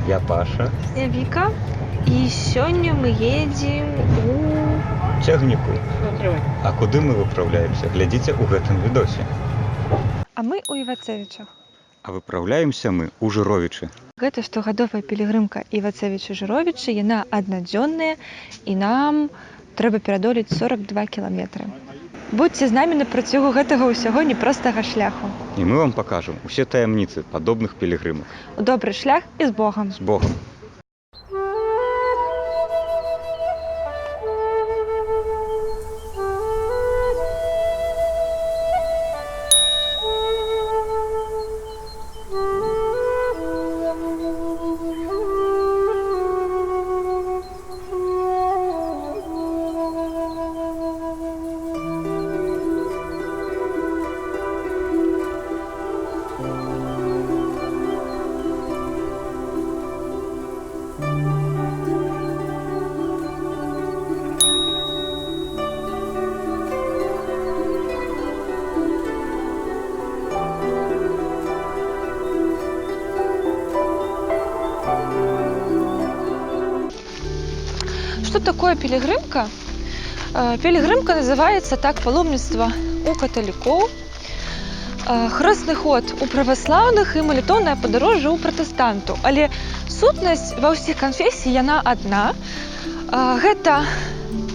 Я Паша. Я Віка. І сёння мы едзем у цягніку. А куды мы выпраўляемся, глядзіце ў гэтым відосе. А мы ў Івацевічах. А выпраўляемся мы ў Жыровічы. Гэта штогадовая пілігрымка Івацевічы-Жыровічы, яна аднадзённая, і нам трэба перадолець 42 кіламетры. Будзьце з намі на працягу гэтага ўсяго непростага шляху. І мы вам пакажам усе таямніцы падобных пілігрымак. У добры шлях і з Богам. З Богам. Что такое пілігрымка? Пілігрымка называется так паломніцтва у каталікоў, хрэсны ход у праваслаўных і малітоўнае падарожжа ў пратэстантаў. Але сутнасць ва ўсіх канфесій яна адна. Гэта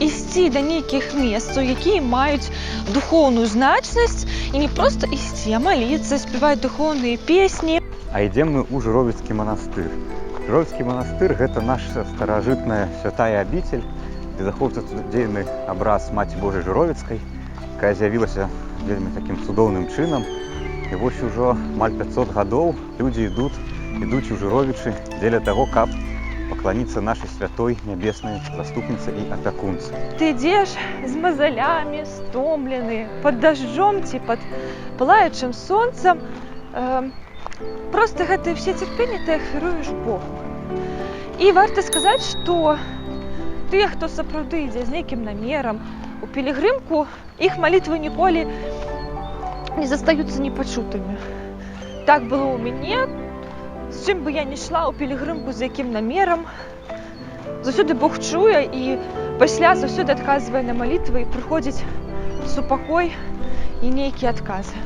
ісці да нейкіх месцаў, якія маюць духоўную значнасць, і не проста ісці, а маліцца, спяваць духоўныя песні. А ідзем мы ў Жыровіцкі манастыр. Жыровіцкі манастыр гэта наша старажытная святая абіцель, дзе захоўваецца цудзейны абраз Маці Божай Жыровіцкай, якая з'явілася вельмі такім цудоўным чынам. І вось ужо амаль 500 гадоў людзі ідуць у Жыровічы дзеля таго, каб пакланіцца нашай святой нябеснай заступніцы і апякунцы. Ты ідзеш з мазалямі, стомлены, пад дажджом ці пад палаючым сонцам. Просто гэтыя все цярпенні ты ахвяруеш Богу. І варта сказаць, што тыя, хто сапраўды ідзе з нейкім намерам у пілігрымку, іх малітвы ніколі не застаюцца непачутымі. Так было ў мяне, з чым бы я ні шла ў пілігрымку, з якім намерам, заўсёды Бог чуе і пасля заўсёды адказвае на малітвы і прыходзіць супакой і нейкія адказы.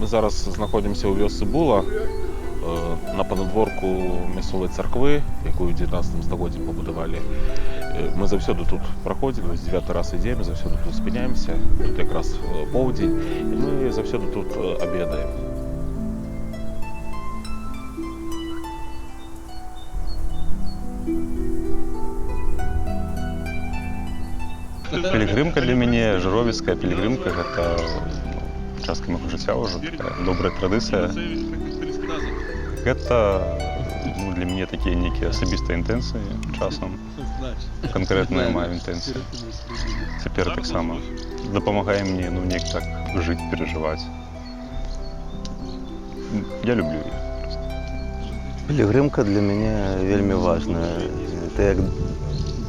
Мы зараз знаходзімся ў вёсцы Була, на панадворку мясцовай царквы, якую ў 19 стагоддзі пабудавалі. Мы заўсёды тут праходзілі, вось 9 раз ідзем, заўсёды тут спыняемся, тут якраз поўдзень, і мы заўсёды тут абедаем. Пілігрымка для мяне, жыровіцкая пілігрымка, гэта частка майго жыцця ўжо, такая добрая традыцыя. Гэта, для мяне такія нейкія асабістыя інтэнцыі часам. Канкрэтныя маю інтэнцыі. Цяпер таксама дапамагае мне, неяк так жыць, перажываць. Я люблю яе проста. Пілігрымка для мяне вельмі важная. Это як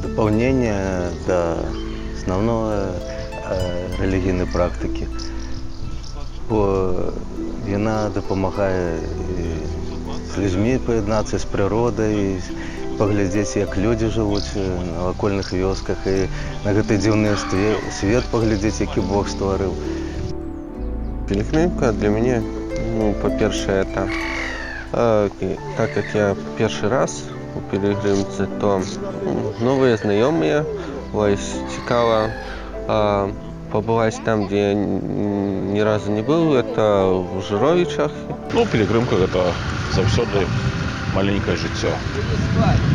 дапаўненне да асноўной рэлігійнай практыкі. Бо яна дапамагае і з людзьмі паяднацца, з прыродай, паглядзець, як людзі жывуць на вакольных вёсках, і на гэты дзіўны свет паглядзець, які Бог стварыў. Пілігрымка для мяне, па-першае, это, так як я першы раз у пілігрымцы, то новыя знаёмыя, вось цікава, пабываць там, дзе я ні разу не быў, это ў Жыровічах. Пілігрымка гэта заўсёды маленькае жыццё.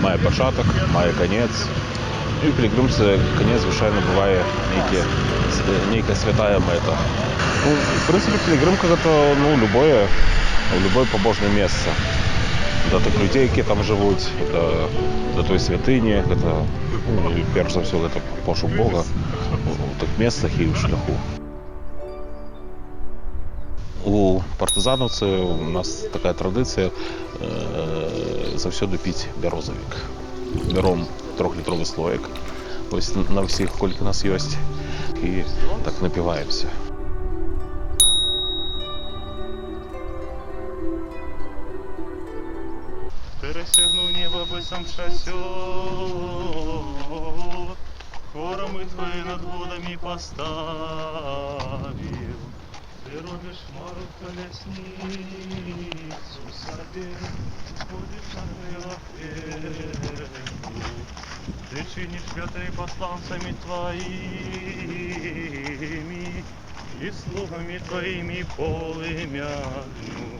Мае пачатак, мае канец. І ў пілігрымцы канец, звычайна, бывае нейкая святая мэта. В прынцыпе, пілігрымка гэта, любое пабожнае месца. Да тых людзей, якія там жывуць, да той святыні, гэта, і перш за ўсё, гэта пошук Бога у тых месцах і ў шляху. У партызанаўцы у нас такая традыцыя заўсёды піць бярозавік. Бяром трохлітровы слоік, вось на ўсіх, колькі нас ёсць, і так напіваемся. Расцягнуў неба, быццам шацёр, Хорамы Твае над водамі паставіў. Ты робіш хмару калясніцу сабе, Ходзіш на крылах ветру. Ты чыніш вятры пасланцамі Тваімі і слугамі Тваімі полымя агню.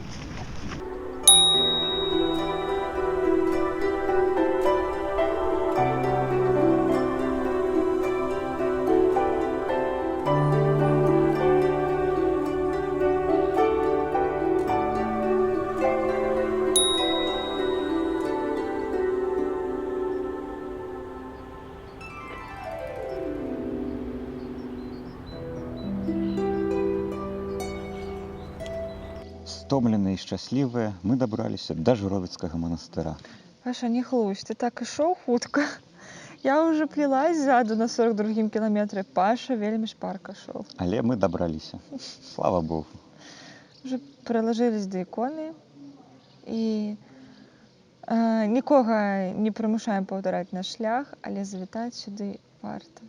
Стомленыя і шчаслівыя, мы дабраліся да Жыровіцкага манастыра. Паша, не хлусь, ты так ішоў хутка. Я уже плелась ззаду на 42-м кіламетры. Паша вельмі шпарка шоў. Але мы дабраліся. Слава Богу. Уже прылажылись да іконы і нікога не прымушаем паўтараць наш шлях, але завітаць сюды варта.